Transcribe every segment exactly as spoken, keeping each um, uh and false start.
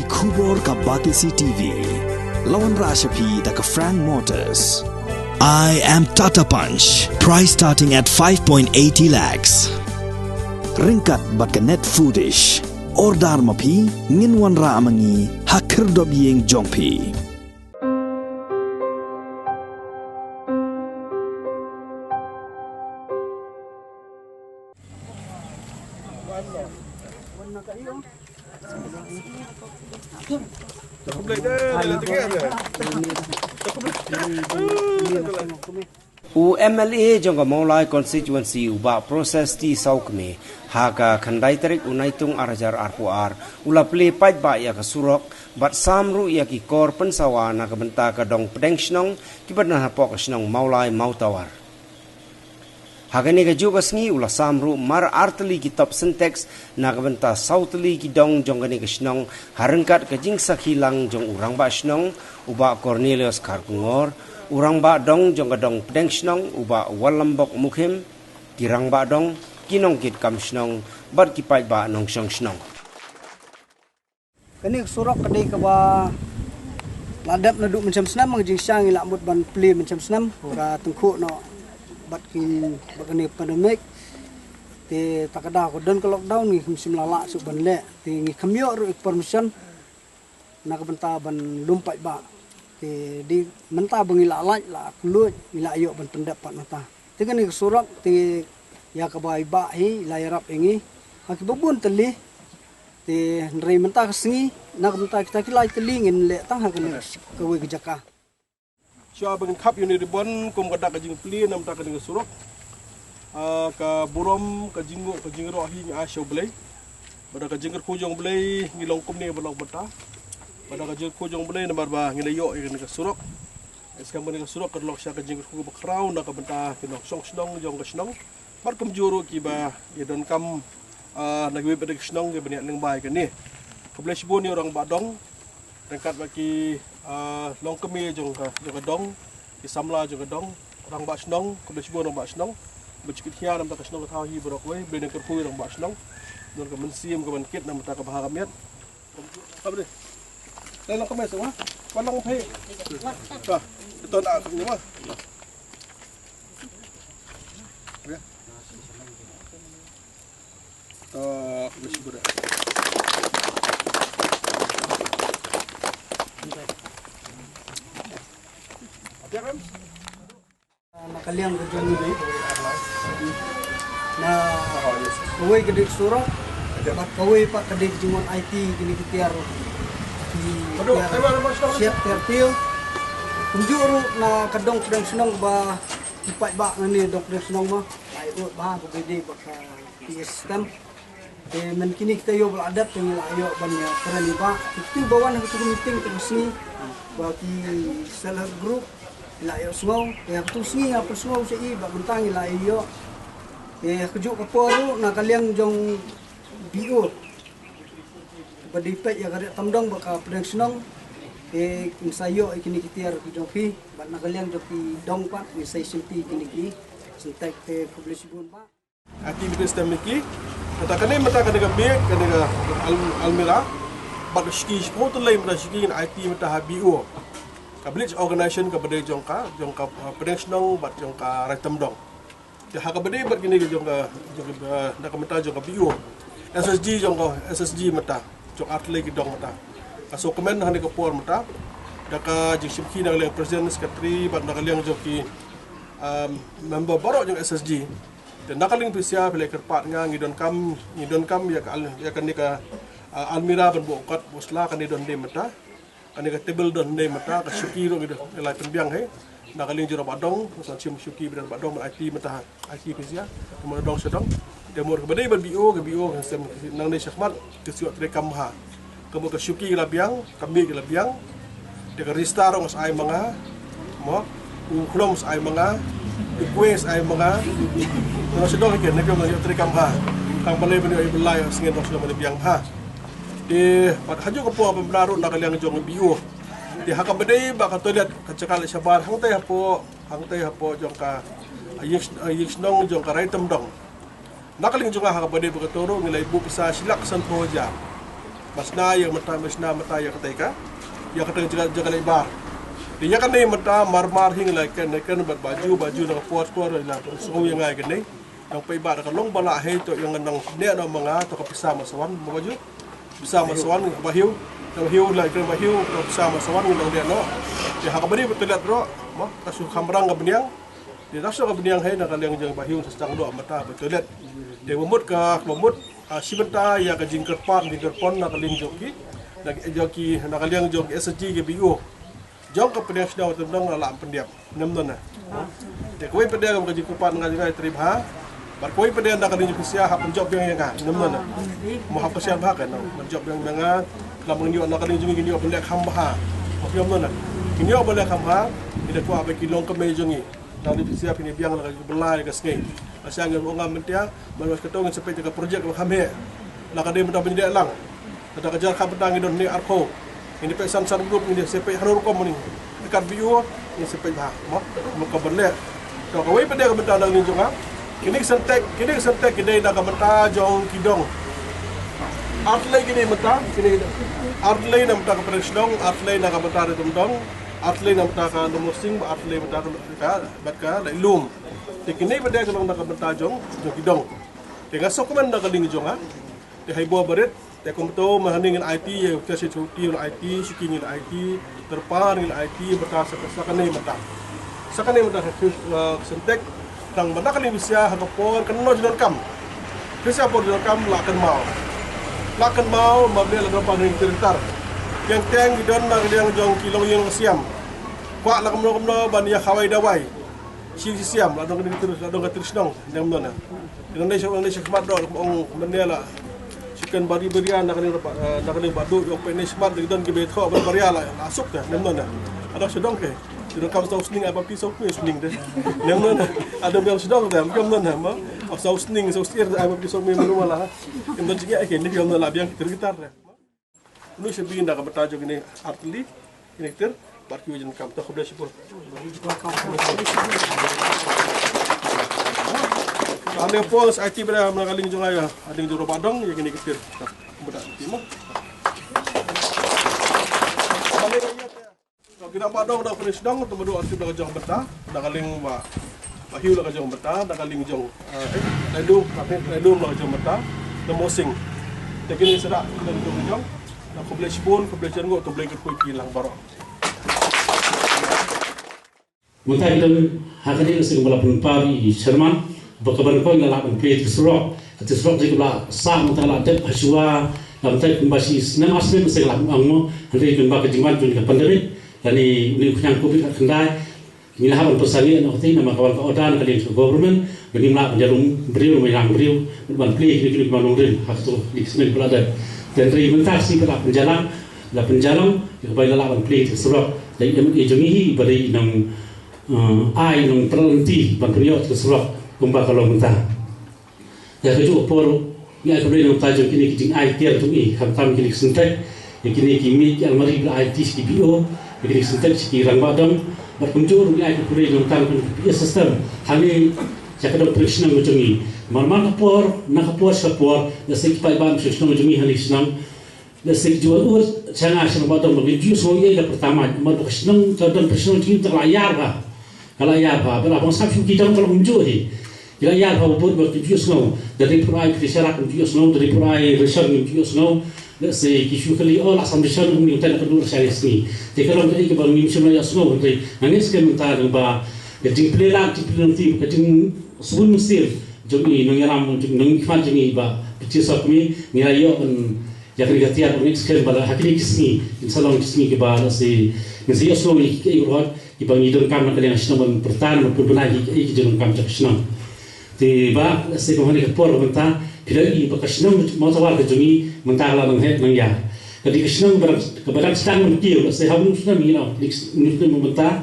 Khubor ka Batesi T V. La wanrah sha phi da ka Frank Motors. I am Tata Punch. Price starting at five point eighty lakhs. Ryngkat bad ka Net Foodish. Order ma phi, ngin wanrah ma ngi ha khyrdop ïing jong phi. U M L A jong ka Mawlai Constituency, u Bah Proses T Sawkmie, ha ka khyndai tarik u Naitung ar hajar arphew ar, u la plie paidbah ïa ka surok, bad sam ruh ïa ki kor pynsawa na ka bynta ka dong pdeng shnong, kiba don hapoh ka shnong Mawlai Mawtawar. Ha kane kajuh ka sngi u la sam ruh mar ar tylli ki top Sintex na ka bynta saw tylli ki dong jong kane ka shnong, ha ryngkat ka jingsakhi lang jong u rangbah shnong, u Bah Cornelius Kharkongor, u rangbah dong jong ka dong pdeng shnong, u Bah Wallambok Mukhim, ki rangbah dong, ki nongkitkam shnong, bad ki paidbah nongshong shnong. Kane ka surok ka dei kaba la dep naduh mynshem snem, ka jingshang ngi la mut ban plie mynshem snem, ka tyngkhuh noh bad ki, bad kane ka pandemic. Te ta ka daw ka don ka lockdown, ngi kham shym la lah shuh ban leh. Te ngi kham ïoh ruh ïa ka permission na ka bynta ban lum paidbah. Te dei mynta ba ngi la lait, la kylluid, ngi la ïoh ban pyndep pat mynta. Te kane ka surok te ïa kaba i Bah hi la ïarap ïa ngi ha kiba bun tylli. Te hynrei mynta ka sngi, na ka bynta kita ki lai tylli, ngin leh tang ha kane kawei ka jaka. Shuwa ba ngin khap ïa une u ribbon kum ka dak ka jingplie na ka bynta kane ka surok, ah, ka burom, ka jingnguh, ka jingroh hi ngi ai sha U Blei. Bad da ka jingkyrkhu jong U Blei ngi long kumne ba long mynta. Bad da ka jingkyrkhu jong U Blei namar ba ngi la ïoh ïa kane ka surok. Ïa skhem kane ka surok ka long sha ka jingkyrkhu ba khraw na ka bynta ki nongshong shnong jong ka shnong. Bad kumjuh ruh kiba ïa donkam, ah, na kiwei pat ki shnong kiba ïa lyngba ïa kane. Khublei shibun ïa u rangbah dong. Ryngkat bad ki, ah, longkmie jong ka, jong ka dong, ki samla jong ka dong, rangbah shnong, khublei shibun rangbah shnong. Ba ju kit hiar na ka bynta ka shnong ka thaw hi baroh kawei, U Blei un kyrkhu ïa u rangbah shnong. Don ka mynsiem ka ban kit na ka bynta ka bha ka miat. Ka bri. Lai long ka mes wa. Wa long phe. Ka. Ito na ka ni wa. Ya. Ito, mes bra. Na ka liang ka jong ngi, na kawei ka dei surok, bad kawei pat ka dei ka jingwan aiti kine ki tiar, ki tiar shet tiar tiew. Kumjuh ruh na ka dong pdeng shnong ba ki paidbah ngi dong pdeng shnong ma, ai u ba ka dei ba ka P A system. Te mynta kine kita ïoh ba la dep te ngi la ïoh ban ïa kren ïa ba. Kito ba wan ha kito ki meeting te ka sngi ba ki self help group la ïoh sngew. Te ha kito sngi ha pyrshah sngew sha i ba mynta ngi la ïoh. Te ha kajuh ka por ruh na ka liang jong B O ba dei peit ïa ka Riat Tamdong ba ka pdeng shnong. Te ngin sa ïoh ïa kine ki tiar ki jong phi ba na ka liang jong ki dong pat ngin sa ïa shim phi kine ki Sintex te khublei shibun ba. Activities te mynta ki. Mynta kane mynta kane ka bag, kane ka al-, almirah. Bad ka shuki, shiphew tylli mynta shuki ngan aiti mynta ha B O. Ka village organization kaba dei jong ka, jong ka, uh, pdeng shnong bad jong ka Rai Tamdong. Te ha kaba dei bad kine jong ka, jong ka, uh, na ka mynta jong ka B O. S S G jong ka, S S G mynta. Jong ar tylli ki dong mynta. Ka sngewkmen ha kane ka por mynta. Da ka jingshim ki na ka liang president, secretary bad na ka liang jong ki, um, member baroh jong S S G. Te na ka liang phi sha phi la kyrpad nga ngi donkam, ngi donkam ïa ka al-, ïa kane ka, ah, almirah ban buh kot buh sla kane don dei mynta. Kane ka table don dei mynta, ka shuki ruh ngi don, ngi la pynbiang hi. Na ka liang jong u rangbah dong, ngi sa shim shuki ba don rangbah dong ban aiti mynta ha, aiti phi sha. Ka mut dong sha dong. Te mut kaba dei ban B O, ka B O ka sem nangne shakhmat, ki shu trei kam ha. Ka mut ka shuki la biang, ka miej la biang. Te ka register ruh nga sa ai ma nga. Mo, u khlem sa ai ma nga. U kueng sa ai ma nga. Nga sa dong hi ken, ne ka ma ïoh trei kam ha. Tang balei ban ïoh i Blai, sngen dong sa dong ban biang ha. Te pat ha kajuh ka por ban bna ruh na ka liang jong B O. Te ha kaba dei ba ka toilet ka jaka leh shabar hangtai hapoh, hangtai hapoh jong ka, ah, ïing, ah, ïing shnong jong ka Rai Tamdong. Na ka liang jong nga ha kaba dei ba kato ruh ngi la buh pisa shi lak sanphew hajar. Ba shna ïa mynta, ba shna mynta ïa kata ka, ïa kata ka jaka, jaka leit bar. Te ïa kane mynta mar mar hi ngi la kren, kren bad Bah Ju, Bah Ju na ka por por la sngew ïa nga ïa kane. Nang peit ba da ka long ba la hei to ïa nga nang ne no ma nga to ka pisa ma sa wan, ma Bah Ju. Pisa ma sa wan, Bah Hugh, Bah Hugh la kren, Bah Hugh, to pisa ma sa wan ngi nang ne no. Te ha ka bani ba toilet ro, ma ka shu kham rang ka bniang. Te da shu ka bniang hei na ka liang jong Bah Hugh sa stang doh mynta ba toilet. Te ba mut ka, ba mut, ah, shi bynta ïa ka jingkyrpad jingkyrpon na ka liang jong ki, na ka, jong ki, na ka liang jong ki S G ki B O. Jong ka pdeng shnong Tymdong la lah pyndiap. Nem don na. Te kawei pdeng ka jingkyrpad nga jong nga trip ha. Bad kawei pdeng na ka liang jong ki sia ha pynjop biang ïa nga. Nem don na. Mo ha pynsian bha ka no. Pynjop biang ïa nga. Ka la meng ïoh na ka liang jong ki ïoh pynleh kham bha. Mo ïoh don na. Ki ïoh pynleh kham bha. Ki da kwah ba ki long ka mei jong ngi. Nang ni phi sia phi ni biang la ka bela ka sngi. Asa ngi ong ngam mynta, man was ka tong sa peit ka projek ba kham heh. La ka dei mynta ban dei lang. Kata ka jar kham mynta ngi don ni arko. Ngi ni peit san san group ngi ni sa peit harum rukom ni. Dekat B O ngi sa peit bha. Mo, mo ka ban leh. To kawei pat de ka mynta nang ni jong nga. Kini ki Sentech, kini ki Sentech ki dei na ka mynta jong ki dong. Artlei kini mynta, kini artlei na mynta ka Pdeng Shnong, artlei na ka mynta Ri Tymdong. Artlei na mynta ka Lamosing, ba artlei mynta ka, ka, bad ka Lailum. Te kine ba dei ka long na ka mynta jong, jong ki dong. Te nga sngewkmen na ka liang jong nga. Te hei bor barit, te kumto ma hangne ngin aiti, ïa ka shi chuti ngin aiti, shuki ngin aiti, tyrpar ngin aiti, mynta sa, sa kane mynta. Sa kane mynta ka, eh, Sentech, Tang ba na ka liang bisia ha ka por kynnoh jingdonkam. Bisia por jingdonkam la kynmaw. La kynmaw ma bia la don pang ring tir tar. Yang teng ki don na ka liang jong ki longïing longsiam. Kwah la kumno kumno ban ïa khawai dawai. Shi shi siam la don ka tir, la don ka tir shnong. Dang mno na. Dang dei shnong dei shi khmat dor ong mane la. Chicken bari bari na ka liang, eh, na ka liang badu jong pe ne shmat dang don ki be tho bari bari la, la suk ka. Dang mno na. Ada shnong ke. Shu dang kam saw sning, ai bapti saw sning, sning de. Niam non, ada biang shu dang de, kam non ma. Saw sning, saw sir, ai bapti saw sning, mano mala. Kam don jingeh, ke ni kam non la biang kitar kitar de. Nu shu bi na ka bata jong ni artli, ni kitar, bad ki wajan kam, to khublei shibun. Ane pos, ai ti bra, mana kaling jong ai, ading jong Robadong, ya kini kitar. Bada ti ma. Ki nang ba dong da pris dong tu madu arti da ka jong benta da ka ling ba ba hiu da ka jong benta da ka ling jong, eh, da dum da pin da dum da ka jong benta da mosing. Te kini sera da ka jong jong da khublei shibun khublei chen ngo khublei ki pui ki lang barok. Mynta ki don ha ka dei sing ba la pynpar i chairman ba ka ban koi la la ban plie ti surok. Ti surok ji ba la sa mynta la dep ha shuwa la mynta kumba shi snem ar snem sing la ang mo. Hynrei kumba ka jingwan jong ka pandemic lane uni u khñiang covid khatkhyndai. Ngi la hap ban pyrshang ïa noh te namar ka wan ka order na ka liang ka government ba ngim lah ban ïalum briew, ban ïalang briew ban plie kine kine ki nongrim ha kato ka snem ba la dep. Te hynrei mynta ka sngi ba la pynjalang, la pynjalang ïa ka bai la lah ban plie ka surok. Dei em ïa jong ngi hi ba dei nong, eh, ai nong pynlong ti ban pynïoh ka surok kumba ka long mynta. Ïa kajuh ka por ngi ai khublei na ka bynta jong kine ki jingai tiar jong ngi, khamtam kine ki Sentech, ïa kine ki miej ki almari ba la ai ti sha ki B O, ïa kine ki Sentech sha ki rangbah dong, bad kumjuh ruh ngi ai khublei na ka bynta jong kine ki P A system hangne sha ka dong Pdeng Shnong jong ngi. Mar mar ka por na ka por sha ka por, lehse ki paidbah Pdeng Shnong jong ngi hangne shnong. Lehse ki ju wan ur sha nga sha nga ba dong ba ngin ju sngew ïa ka pyrta mait, namar ba ka shnong ka don ka shnong jingim ta ka la ïar bha. Ka la ïar bha, ba la bang sap shu ki dong ka la kumjuh hi. Ki la ïar bha ba bun ba ki ju sngew. Da dei pur ai phi sharak ki ju sngew, da dei pur ai ration ki ju sngew. Lehse ki shu kali o la sam ration ni ta na ka dur sha sngi. Te ka long ka ei ka ba ngim shym la ïa sngew hynrei. Nga ngeit skhem mynta dang ba ka jingpynlong, jingpynlong ti, ka jingsbun mynsiem jong ngi nongïalam, jong ngi nongkhmat jong ngi ba phi sap mi ngi la ïoh ban Ïa kane ka tiar ba ngin skhem ba la ha kine ki sngi ngin sa long ki sngi kiba la si ngin sa ïohsngew ïa kiei kiei ruh kiba ngi donkam na ka liang ka shnong ban pyrta ban pynbna ïa kiei kiei ki jingdonkam jong ka shnong. Te ba la si kumne ka por mynta phi la ïohi ba ka shnong Mawtawar ka jong ngi mynta ka la nang heh nang ïar. Ka dei ka shnong ba dang, kaba dang sdang ban kiew la si ha u shnong ngi la dei ka shnong mynta.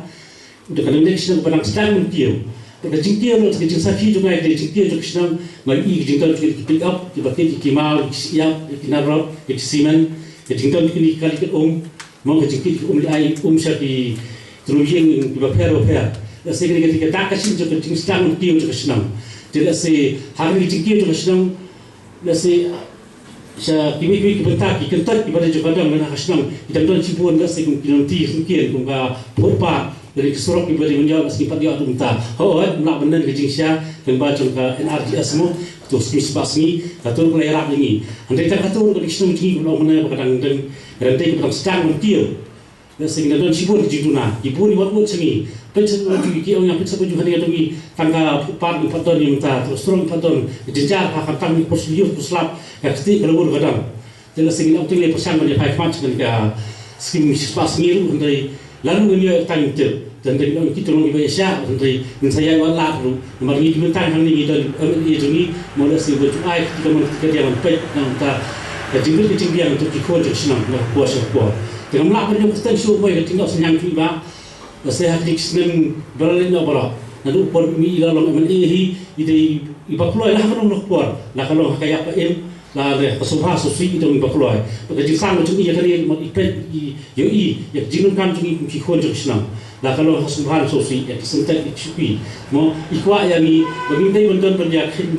Da ka dang dei ka shnong ba dang sdang ban kiew. Bad ka jingkiew ruh ka jingsakhi jong ngi ka dei jingkiew jong ka shnong. Nga ïohi ka jingdon jong ki pick up, kiba kit ki maw, ki shyiap, ki narok, ki simen, ka jingdon jong ki kali ki um. Mo ka jingkit ki um li ai um sha ki tnum ïing kiba pher ba pher. Lehse kane ka dei ka dak ka shin jong ka jingsdang ban kiew jong ka shnong. Te lehse ha kane ka jingkiew jong ka shnong lehse Sha kiwei kiwei ki bynta ki kyntait kiba dei jong ka dong, lane ha ka shnong ki dang don shibun, lehse kum ki nongti sngewkien, kum ka footpath, lane ki surok kiba dei ban ïoh, lehse ngim pat ïoh ruh mynta. Hooid, ym lah ban len ka jingshisha lyngba jong ka N R G S mo, to skim shispah sngi, kato ruh ka la ïarap ïa ngi. Hynrei tang kato ruh ka dei ka shnong jong ngi, kaba long mynne ba ka dang dang, ka dang dei kaba dang sdang ban kiew. Lehse ngi la don shibun ki jingduna, ki bun ki wan bud sha ngi. Peit sha bun ki, ki ong ïa, peit sha bun ki, hangne ka dong ngi, tang ka footpath ngi pat don ïa mynta, tang ka surok ngi pat don, ka jynjar ha, khamtam ngi por shu ïoh por slap, ka kti ka lawur ka dang. Te lehse ngi la ong te ngi pyrshang ban ïa phai khmat sha ka skim shispah sngi ruh, hynrei lano ngin ïoh tang ngim tip. Te hynrei ngi ong kito long kiba ïa shah, hynrei ngin sa ïa wan lad ruh. Namar ngi ki mynta hangne ngi don M L A jong ngi, mo lehse ba ju ai kti kamon kti kadiang ban peit na ka bynta ka jingbit ka jingbiang jong ki khun jong ka shnong na ka por sha ka por. Te ngam lah ban ïoh kyrteng shuh mo ïa ka jingïoh synñiang jong i Bah. Lehse ha kine ki snem ba la leit noh baroh, naduh u por ba i la long M L A hi, i dei iba kloi la ha ka long ka por, la ka long ha ka ïap ka im, la leh ka sngewbha sngewsih i dong iba kloi. Bad ka jingsang jong i ïa kane, mo, i peit, i ïohi ïa ka jingdonkam jong ngi kum ki khun jong ka shnong. La ka long ha ka sngewbha sngewsih, ïa ki syntiew, ïa ki shuki. Mo, i kwah ïa ngi ba ngin dei ban don ban ïa kheiñ,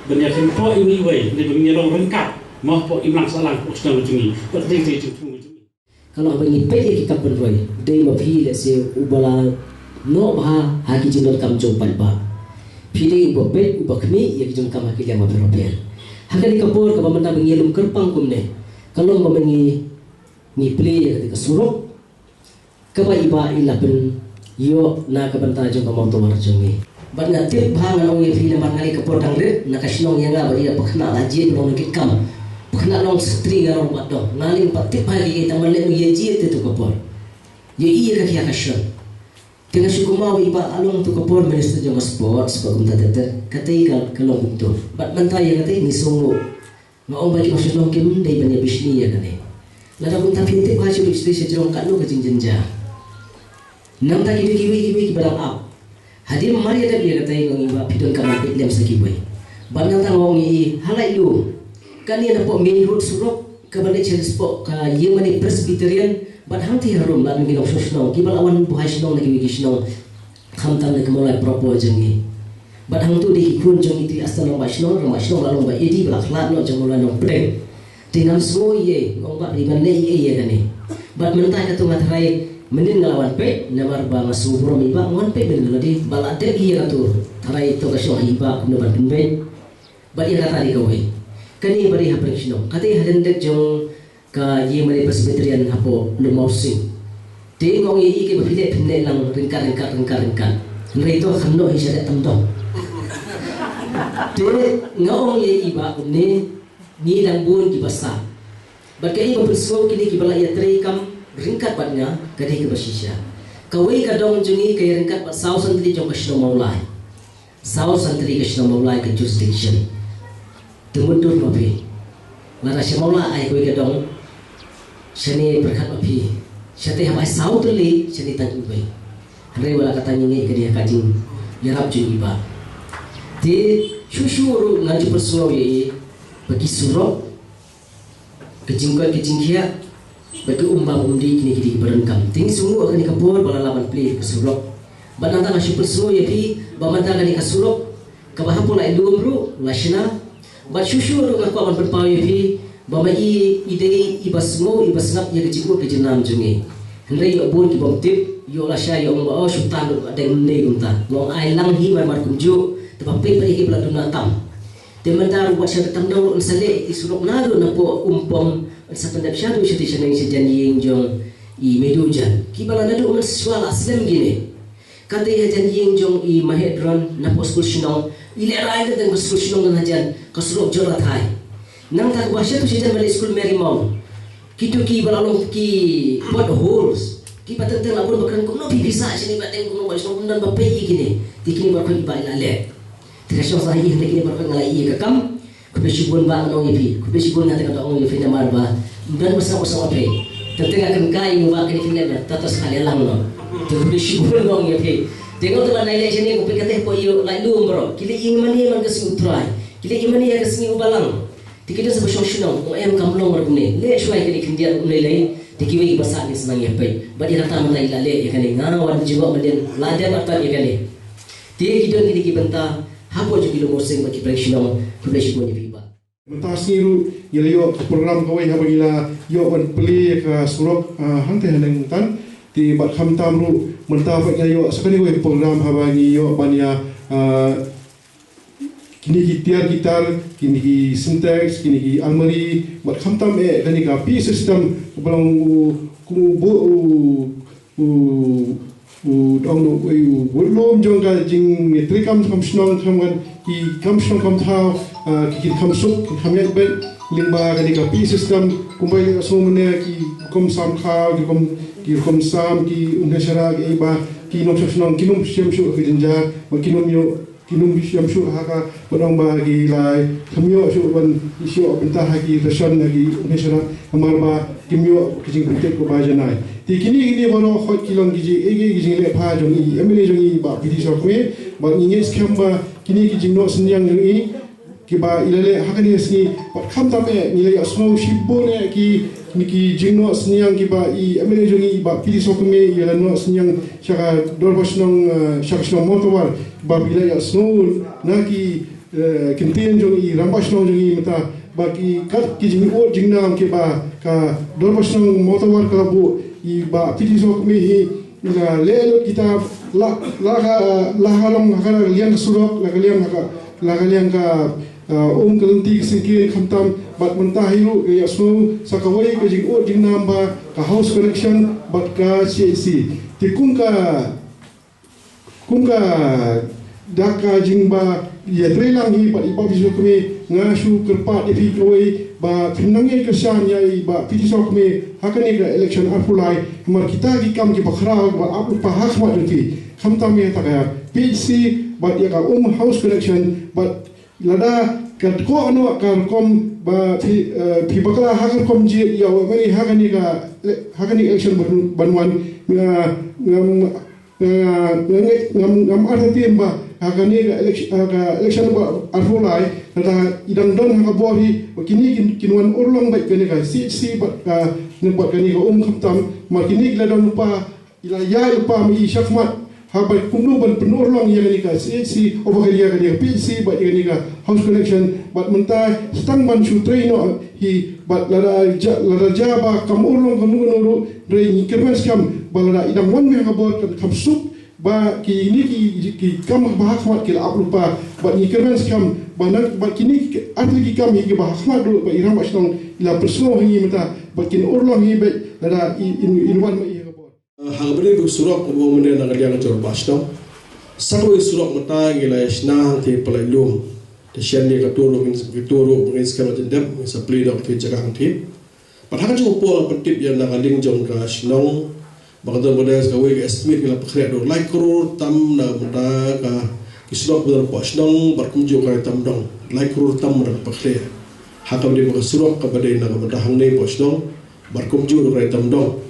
ban ïa kheiñpoh iwei iwei, dei ban ïa long ryngkat, mo, hapoh imlang sahlang, hapoh shnong jong ngi. Bad ka dei ka jingthmu jong ngi. Ka long ba ngi peit ïa ki kam pynroi, dei ma phi lehse uba la noh bha ha ki jingdonkam jong u paidbah. Phi dei uba peit, uba khmih ïa ki jingdonkam ha ki liang bapher bapher. Ha kane ka por kaba mynta ba ngi lum kyrpang kumne, ka long ba ma ngi, ngi plie ïa kata ka surok kaba i Bah i la pynïoh na ka bynta jong ka Mawtawar jong ngi. Bad nga tip bha, ngan ong ïa phi, namar nga leit ka por dang rit na ka shnong ïa nga, bad ïa Pakhynnah la jied long na ki kam. Pakhynnah long secretary, nga long bad dong. Nga leit pat tip bha ïa ki, tang ban leit ïa jied te tu ka por. Ïa i ïa ka, ïa ka shnong. Te nga shu kynmaw i Bah la long tu ka por minister jong ka sports, bad kumta ter ter. Kata ka, ka long kumtu. Bad mynta ïa kata ngi sngew. Nga ong ba ki nongshong shnong kim dei ban ïa bishni ïa kane. Lada kumta phin tip bha shuh shuh sha jrong katno ka jingjynjar. Nangta ki dei kiwei kiwei kiba dang ap. Hadien mar ïa dep ïa kata nga ong i Bah phi donkam ban peit lem sa kiwei. Bad nangta nga ong ïa i, ha Laitluam, kane napoh main road surok kaba leit sha, sha ka Ïingmane Presbyterian, bad hangtei harum la don ki nongshong shnong kiba la wan buhai shnong na kiwei ki shnong. Khamtam na ka Mawlai proper jong ngi. Bad hangtu dei ki khun jong ngi, te i Asta Nongbah Shnong, Rangbah Shnong la long Bah Edi, ba la khlad noh jong Mawlai Nongpdeng. Te ngam sngew ei ei, nga ong Bah phi ban leh ei ei ïa kane. Bad mynta katu nga tharai mynnin nga la wan peit, namar ba nga sngew burom i Bah, nga wan peit mynnin la dei, ba la dep ïa katu, tharai to ka shnong i Bah kumno ban pynbeit. Bad ïa kata dei kawei. Kane ba dei ha pdeng shnong. Kata ha lyndet jong ka Ïingmane Presbyterian hapoh Lum Mawsing. Te nga ong ïa i, kiba phi leh phin leh lang ryngkat ryngkat ryngkat ryngkat. Hynrei to kham noh hi sha leh tam dong. Te nga ong ïa i Bah kumne, ngi dang bun kiba sah. Bad kaei ba pynsngew kine kiba la ïatrei kam ryngkat bad nga, ka dei kaba shisha. Kawei ka dong jong ngi ka ïaryngkat bad saw san tylli jong ka shnong Mawlai. Saw san tylli ka shnong Mawlai ka jurisdiction. Te mutdur ma phi. Lada sha Mawlai ai kawei ka dong, shane pyrkhat ma phi. Shatei hap ai saw tylli, shane tang uwei. Hynrei wat la katta ngi ngeit ka dei ha ka jingïarap jong i Bah. Te shuh shuh ruh ngan shu pynsngew ïa i ba ki surok, ka jingkoit ka jingkhiah, bad ka um bam um dih, kine ki dei kiba donkam. Te ngi sngew ha kane ka por ba la lah ban plie ka surok. Bad nangta nga shu pynsngew ïa phi ba mynta kane ka surok kaba hapoh Laitluam ruh la shna. Bad shuh shuh ruh nga kwah ban pynpaw ïa phi ba ma i, i dei iba sngew, iba sngap ïa ka jingkut ka jingnam jong ngi. Hynrei ïoh bun kibym tip, ïoh lashai ïoh ong ba oh shu tan ruh, dang ym dei kumta. Nga ong ai lang hi mar mar kumjuh, te ba peit pat ïa kiba la duna tam. Te mynta ruh wat sha tam dang ruh yn sa leh i surok naduh napoh Umpom, yn sa pyndep shaduh shatei shaneng sha jan ïing jong i Meidujan. Kiba la naduh mynshuwa la slem kine. Kata hajan ïing jong i Mahedron napoh skul shnong, i lehrain tang ka skul shnong, tang hajan ka surok jot la thai. Nangta kaba shatu shajan ba leit skul Marymount, kito kiba la long ki potholes, kiba teng teng la bun ba kren kumno phi pisa shane ba teng kumno ba shnong kumno ba pei ïa kine. Te kine baroh i Bah i la leh. Te ka shong sa ïa kine baroh nga la ïa ka kam. Khublei shibun Bah, nga ong ïa phi. Khublei shibun, nga te nga ong ïa phi namar ba ym don ba sngap ba sngap phi. Te te nga kynkai ïa u Bah kane kine ba tatas ka leh lang noh. Te khublei shibun nga ong ïa phi. Te nga te ba nai leh shane, nga phi kata hapoh ïa Laitluam baroh. Ki leh ïa mane man ka sngi U Trai. Ki leh ïa mane ha ka sngi U Balang. Te ki don sa ba shong shnong, ong em kam long ruh kumne. Leh shuwa ïa kane khyndiat ruh kumne lei. Te kiwei kiba sah ngin sa nang ïa peit. Bad ïa kata mynta i la leh ïa kane, nga wan jngoh mynnin la dep artat ïa kane. Te ki don kine ki bynta hapoh jong ki lum Mawsing bad ki pdeng shnong. Khublei shibun ïa phi Bah. Mynta sngi ruh ngi la ïoh ka program kawei haba ngi la ïoh ban plie ïa ka surok, ah, hangtei haneng tan. Te bad khamtam ruh mynta pat ngi la ïoh sa kane kawei program haba ngi ïoh ban ïa, ah, kine ki tiar ki tar, kine ki Sintex, kine ki almari, bad khamtam eh kane ka P A system kaba long u, kum u bu-, u u, u, ong u, u, u lum jong ka jingtrei kam, kam shnong, kam kan, ki kam shnong kam thaw, ah, ki, ki kam suk, ki kam ïaid beit, lyngba kane ka P A system, kumba ïa sngew mynne ki rukom sam khaw, ki rukom, ki rukom sam, ki umhynshara, ki ei ba, ki nongshong shnong, kim ym shim shuh ka jynjar, ba kim ym ïoh Kim ym shim shuh ha ka, ba ong ba ki la kham ïoh shuh ban ïoh bynta ha ki ration ha ki umhynshara, namar ba kim ïoh ka jingpynthut kaba janai. Te kine, kine baroh hooid ki long ki jing, eh, ki jingleh bha jong i M L A jong i Bah P T Sawkmie, bad ngi ngeit skhem ba kine ki jingnoh synñiang jong i kiba i la leh ha kane ka sngi, bad khamtam eh ngi la ïohsngew shibun eh ki, ki jingnoh synñiang kiba i M L A jong i Bah P T Sawkmie i la noh synñiang sha ka dorbar shnong, eh, sha ka shnong Mawtawar, ba i la ïohsngew na ki, eh, kyntien jong i rangbah shnong jong i mynta, ba ki kat ki jingud jingnam kiba ka dorbar shnong Mawtawar ka la buh, i Bah P T Sawkmie hi i la leh lut kita, la, la ka, la ka long ha ka liang ka surok, la ka liang ha ka, la ka liang ka, eh, um ka lynti ka syngkien, khamtam bad mynta hi ruh ka ïohsngew sa kawei ka jingud jingnam ba ka house connection bad ka C H C. Te kum ka, kum ka dak ka jingba ïatreilang hi bad i Bah P T Sawkmie, nga shu kyrpad ïa phi kawei ba phin nang ïai kyrshan ïa i Bah P T Sawkmie ha kane ka election arphew lai, namar kita ki kam kiba khraw ba ap lypa ha khmat jong phi. Khamtam ïa kata ka P H C bad ïa ka um house connection, bad lada ka dkoh noh ka rukom ba phi, eh, phi bakla ha ka rukom jied ïa u M L A ha kane ka, ha kane ka election ban, ban wan, nga, ngam, nga, nga ngeit, ngam, ngam artatien ba ha kane ka election, ha ka election ba arphew lai, lada i dang don ha ka bor hi, ba kine kin, kin wan urlong bad kane ka C H C bad ka, bad kane ka um, khamtam namar kine ki la don lypa, i la ïai lypa ma i shakhmat, haba kumno ban pynurlong ïa kane ka C H C, o ba kane ïa kane ka P H C bad ïa kane ka house connection, bad mynta sa tang ban shu trei noh hi, bad lada jia, lada jia ba kam urlong kano kano ruh, hynrei ngi kyrmen skhem ba lada i dang wan mih ha ka bor kan kham suk, ba kine ki, ki, ki kam ba ha khmat ki la ap lypa, bad ngi kyrmen skhem ba na, ba kine ki, artylli ki kam hi kiba ha khmat ruh ba i rangbah shnong i la pynsngew ha ngi mynta, bad kin urlong hi bad lada i, in, in wan ma i ha ka bor. Ha kaba ïadei bad surok, kaba mynne na ka liang ka jong Bah Shnong. Sa kawei surok mynta ngi la shna hangtei Palailum. Te shen ïa kato ruh, ngin, kato ruh ba ngin skhem la jan dep, ngin sa plie noh katei ka jaka hangtei. Bad ha ka jong ka por pyntip ïa na ka liang jong ka shnong, ba ka don ba dei kawei ka estimate ngi la pynkhreh ruh lai klur tam na ka bynta ka ki surok ba don hapoh shnong, bad kumjuh ka Raid Tamdong. Lai klur tam na ka pynkhreh. Ha kaba ïadei bad ka surok kaba dei na ka bynta hangne hapoh shnong, bad kumjuh ka Raid Tamdong.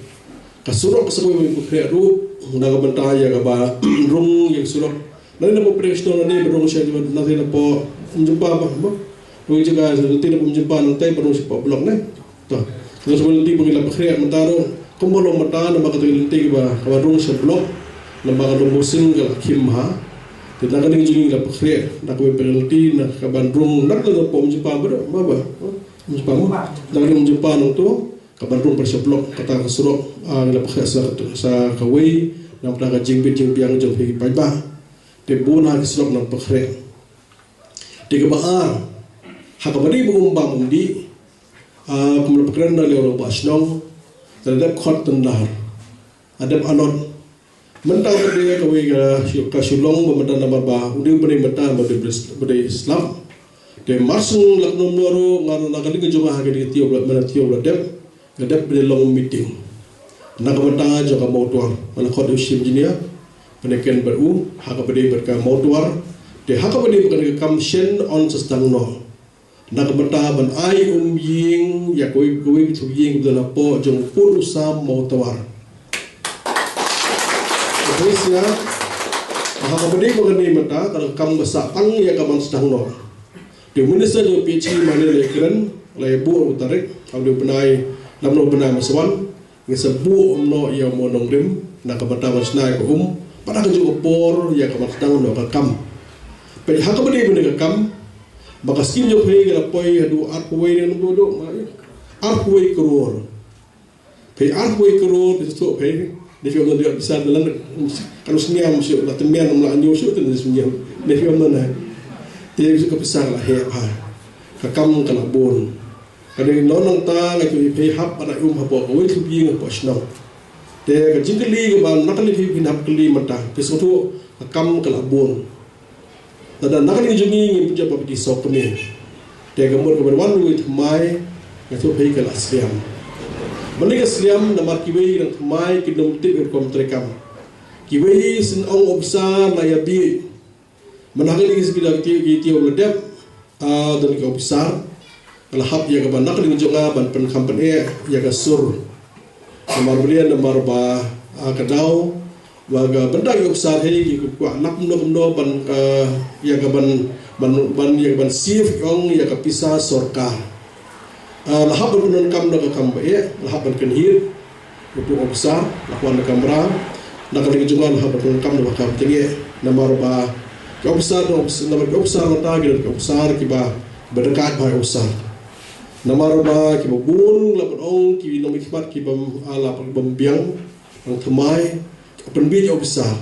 Ka surok ka sa kawei ba pynkhreh ruh, na ka bynta ïa kaba rung ïa ka surok. Nangne napoh pdeng shnong nangne ba rung sha, nangne napoh Umjympa ba, ba. Rung ïa ka lynti napoh Umjympa nangtai ba rung shapoh block ne. To. Ka sa kawei lynti ba ngi la pynkhreh mynta ruh. Kumba long mynta namar kata ka lynti kaba, kaba rung sha block. Namar ka Lumbusing ka la khim ha. Te na ka liang jong ngi la pynkhreh, na kawei ka lynti na kaba rung na ka napoh Umjympa ba, ba, ba. Umjympa ba. Na ka Umjympa nangto. Kaban rung bad sha block kata ka surok, ah, ngi la pynkhreh sa, sa kawei, namar ka jingbit jingbiang jong phi ki paidbah. Te bun ha ki surok nang pynkhreh. Te kaba ar, ha kaba dei ba um bam um dih, ah, kum la pynkhreh na liang u Bah Shnong, da dep khot tendar. Da dep allot. Mynta ka dei kawei ka shu, ka shu long ba mynta namar ba u dei u bnai mynta ba dei, ba dei slap. Te mar shu la kynnoh ruh nga na ka liang ka jong nga ha ka dei ka tiar ba la, mynta tiar ba la dep. Ka dep ba dei long meeting. Na ka bynta jong ka Mawtawar. Nga la khot u Chief Engineer. Pynïaken bad u ha kaba dei bad ka Mawtawar. Te ha kaba dei bad ka kam shen on sa sdang noh. Na ka bynta ban ai um ïing ïa kawei kawei ki thung ïing kiba don hapoh jong u pud u sam Mawtawar. Ka dei sia, ha kaba dei ba kane mynta ka dei ka kam ba sah tang ïa ka ban sdang noh. Te u Minister jong P H E mynne la ïakren, la ïabuh u tarik, ha u dei u bnai, lam u bnai Mynstep. Ngi sa buh noh ïa u mawnongrim na ka bynta ban shna ïa ka um, bad ha kajuh ka por ïa ka ban sdang noh ka kam. Peit ha kaba dei ba dei ka kam, Ba ka skim jong phi ka la poi haduh arphew wei, ne haduh, haduh, ma, arphew wei klur. Phi arphew wei klur, phi sngewthuh phi, ne phi ong ïa pisa da lang, ka la sngewsih, la tymmen, la ñiew shuh, te ne sngewsih, ne phi ong na. Te ka pisa ka la heh bha. Ka kam ka la bun. Ka dei nangta nga ïathuh ïa phi, hap ban ai um hapoh kawei ka ïing hapoh shnong. Te ka jingkylli kaba na ka liang phi, phin hap kylli mynta, phi sngewthuh ka kam ka la bun. Lada na ka liang jong ngi ngim pynjop ba phi sngewkmen. Te ka mut kaba wan uwei u thymmai, nga ïathuh phi, ka la slem. Balei ka slem? Namar kiwei ki nongthymmai kim tip ïa ka kam treikam. Kiwei shu ong u ophisar la ïa bieit. Mynta ha kane ka sngi da ki, ki, ki ong la dep, ah, don ki ophisar. Ka la hap ïa kaba na ka liang jong nga ban pynkham pyneh ïa ka sur. Namar balei? Namar ba, ah, ka daw ba ka bynta ki ophisar hi ki kwah lap kumno kumno ban, ah, ïa ka ban, ban, ban, ïa ka ban save, ong, ïa ka pisa sorkar. Ah, la hap ban pyndonkam da ka kam ba eh, la hap ban kynhied. Utu u ophisar la wan na kamra, na ka liang jong nga la hap ban pyndonkam da ka kam tyngeh. Namar ba ki ophisar, namar ki ophisar mynta ki don ki ophisar kiba, ba dakaid bha, ophisar. Namar ba kiba bun, la ban ong, ki nongmihkhmat kiba, ah, la ban biang, nongthymmai, pynbieit ophisar.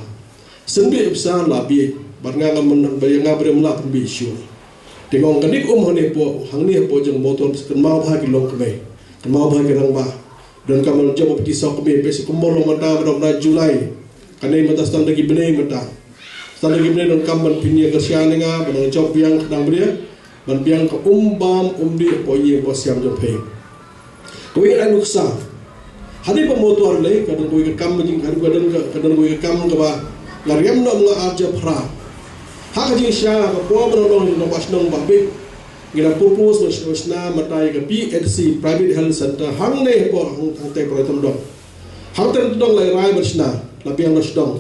Sngewbieit ophisar la bieit, bad nga, nga mynta ba ïa nga ba dei mynta pynbieit shuh. Te nga ong kane ka um hangne hapoh, hangne hapoh jong Mawtawar, kynmaw bha ki longkmie, kynmaw bha ki rangbah. Donkam ban jop ba phi sngewkmen, phi sngewkmen long mynta, ba dang mynta July. Kane mynta stang da ki bnai mynta. Stang da ki bnai donkam ban pynïakyrshan ïa nga, ban nang jop biang khnang ba dei ban biang ka um bam um dih hapoh ïing hapoh sem jong phi. Kawei ka nuksa. Hadien ba Mawtawar lei, ka don kawei ka kam, ka don, ka don, ka don kawei ka kam kaba nga riam noh nga ar hajar phra. Ha ka jingshisha, ka por ba nga long nongpasnong ba bit, ngi la propose ban shna, shna mynta ïa ka P H C, Private Health Center, hangne hapoh, hang, hangtei Pyrthei Tamdong. Hangtei Pyrthei Tamdong la rai ban shna, la biang la sdang.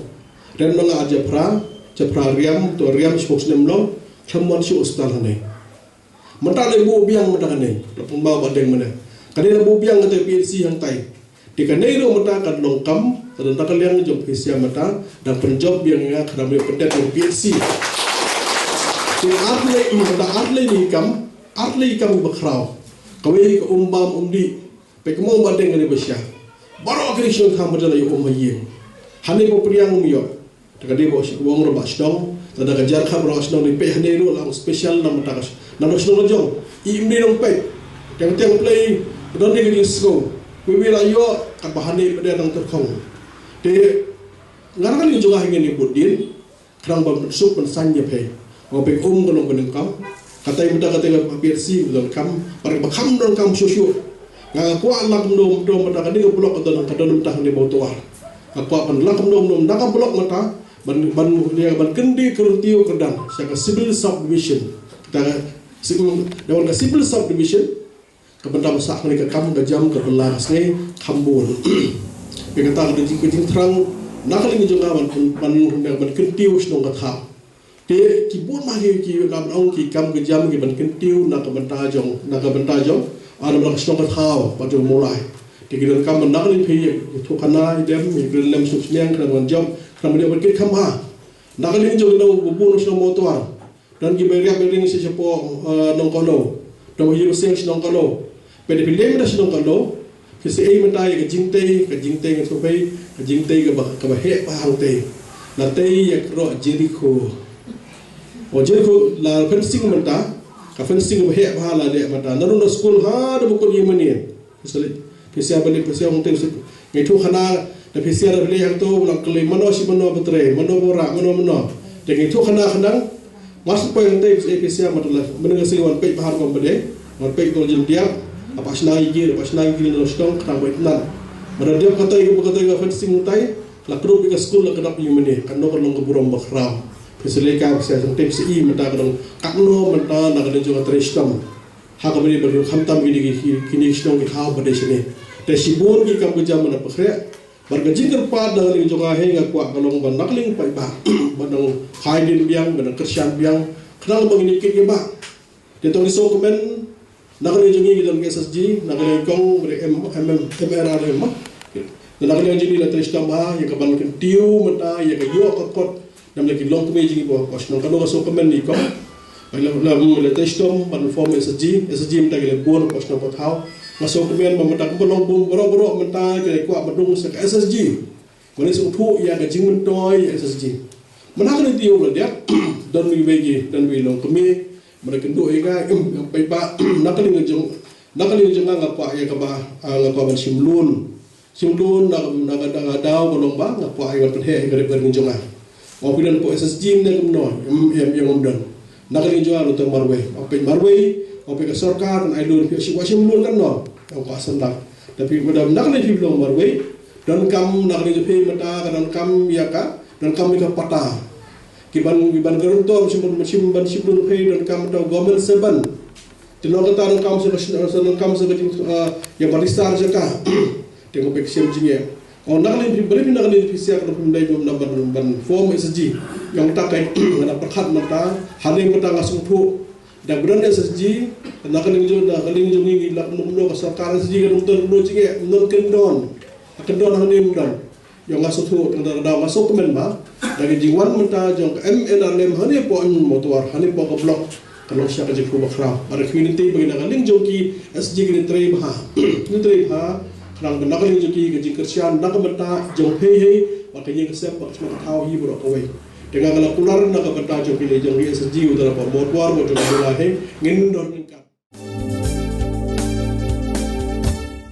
Riam noh nga ar hajar phra, hajar phra riam, to riam shiphew snem long, khlem wan shuh hospital hangne. Mynta la buh biang mynta kane, la pynbaw ba deng mynne. Kane la buh biang kata P H C hangtai. Te kane ruh mynta kan long kam, ka don na ka liang jong phi sha mynta, dang pynjop biang ïa nga khnang ba pyndep ïa P H C. Te ar tylli, mynta ar tylli ki kam, ar tylli ki kam ba khraw. Kawei ka um bam um dih, peit kumno ba deng kane ba sha. Baroh kine ki shnong kham ba jala ïa um ha ïing. Hangne ba pdiang um ïoh. Te ka dei ba u ong rangbah shnong, lada ka jia kham rangbah shnong, dei peit hangne ruh la ong special na ka bynta ka shnong, na ka shnong la jong. I im dei nang peit. Te ka tieng Blei, ka don dei ka jingsngew. Wei wei la ïoh, katba hangne pat dei nang tyrkhong. Te nga na ka liang jong nga hangne bud dien, khnang ban pynsuk pynsaiñ ïa phi. Nga peit um ka long ba nyngkong. Katai mynta katai ka P H C ba donkam, bad ba kham donkam shuh shuh. Nga kwah lak mno mno mynta kane ka block ka don, ka don mynta kane Mawtawar. Nga kwah ban lak mno mno na ka block mynta, ban, ban, ïa, ban kyntiew, kyntiew kyrdan sha ka civil subdivision. Kata ka civil, ïa, ka civil subdivision, ka bynta ba sah kane ka kam ka jam ka bylla ka sngi kham bun. Ïa kata ka dei ka jingthrang na ka liang jong nga ban, ban, ban kyntiew shnong ka thaw. Te ki bun ma ki, ki, la ban ong ki kam ki jam ki ban kyntiew na ka bynta jong, na ka bynta jong, ah, na ka bynta ka shnong ka thaw, bad jong u Mawlai. Te ki donkam ban na ka liang phi ïathuhkhana ïa dem, ïa ki lem suk sniang, khnang ban jop, khnang ban ïoh ban kit kham bha. Na ka liang jong ki nong, ba bun shnong Mawtawar. Don ki ba ïarap ïaring sha shapoh, eh, Nongkohlo. Don ba ïa sha Nongkohlo. Peit da phi leit mynta sha Nongkohlo, phi sa ïohi mynta ïa ka jingtei, ka jingtei nga sngewthuh, ka jingtei kaba, kaba heh bha hangtei. La tei ïa ka rok Jericho. O Jericho la fencing mynta, ka fencing kaba heh bha la leh mynta. Naduh na skul haduh ba kut ïing mane. Phi sa leit, phi sa ïa ba leit, phi sa ïa hangtei, phi sa ïa, nga ïathuhkhana, da phi sa ïa da phi leit hangto, la kylli mano shi mano ba trei, mano ba rah, mano mano. Te nga ïathuhkhana khnang, Mar shu poi hangtei, phi sa ïa, phi sa ïa, mynta la, mynta ka sngi wan peit bha rukom ba dei, wan peit ka jinglong diap, ha pashna ïa ki, ha pashna ïa ki nong shnong, khnang ba itynnad. Mynta diap katei, ka, katei ka fencing hangtei, la kdup ïa ka skul, la kdup ïa mane, kano ka long ka burom ba khraw. Phi sa leit ka, phi sa ïa, hangtei phi sa ïohi mynta ka long, katno mynta na ka dei jong ka trei shitom. Ha kaba dei ba khamtam kine ki, ki, kine ki shnong ki thaw ba dei shane. Te shibun ki kam ka jam na Pakriah, Bad ka jingkyrpad na ka liang jong nga hi nga kwah ka long ba na ka liang paidbah, ba nang phai dien biang, ba nang kyrshan biang, khnang ba ngin ïa kit ïa ba. Te to ngi sngewkmen, na ka liang jong ngi ki don ki S H G, na ka liang kong, ba dei M, M, M, M R R M, na ka liang jong ngi la trei shitom bha ïa ka ban kyntiew mynta ïa ka ïoh ka kot, namar ki longkmie jong ngi ba, ba shnong, kano ka sngewkmen ïa kong. Ka la la la te stom ban form SHG, SHG mynta ki la bun hapoh shnong hapoh thaw. Nga sngewkmen ba mynta kumba long bun baroh baroh mynta ki la kwah ban rung sa ka SHG. Mane sngewthuh ïa ka jingmyntoi ïa SHG. Mynta kane te ïoh la dep don wei wei ki don wei long kmie. Mane kynduh ïa ka em em pei ba na ka liang jong na ka liang jong nga nga kwah ïa kaba ah, nga kwah ban shim loan. Shim loan na na ka na ka daw ka long ba nga kwah ïa ban pynheh ïa ka rep ka ring jong nga. Nga phi don hapoh SHG ne kumno em em ïa ngam don. Na ka liang jong nga ruh tang marwei. Nga peit marwei nga peit ka sorkar kan ai loan phi shim wa shim loan kan no. Nga kwah san lak. Tapi pada na ka liang phi long marwei. Donkam na ka liang jong phi mynta ka donkam ïa ka donkam ïa ka pata. Ki ban ki ban guarantor shim ban shim ban shim loan phi donkam mynta government servant. Te nongkynta donkam sa ka shin sa donkam sa ka jing ah, ïa barista jaka. Te nga peit ka shem jingeh. Ong na ka liang phi ba liang phi na ka liang phi sia ka dei ban ban ban form SHG. Ïa kata ka nga da pyrkhat mynta hangne mynta nga sngewthuh. Da ba don SHG na ka liang jong na ka liang jong ngi la kumno kumno ka sorkar SHG ka dang don kumno jingeh, ym don kyndon. Ka kyndon hangne ym don. Ïa nga sngewthuh tang da da nga sngewkmen ba da ka jingwan mynta jong ka MNRLM hangne hapoh Mawtawar hangne hapoh ka block ka long sha ka jingkyrkhu bakhraw. Bad ka community ba ki na ka liang jong ki SHG ki trei bha. Ki trei bha. Khnang ba na ka liang jong ki ka jingkyrshan na ka bynta jong phi hi bad ka ïing ka sem bad ka shnong ka thaw hi baroh kawei. Te nga ka la kular na ka bynta jong ki jong ki SHG u da hapoh Mawtawar bad jong ka jylla hi ngin don ryngkat.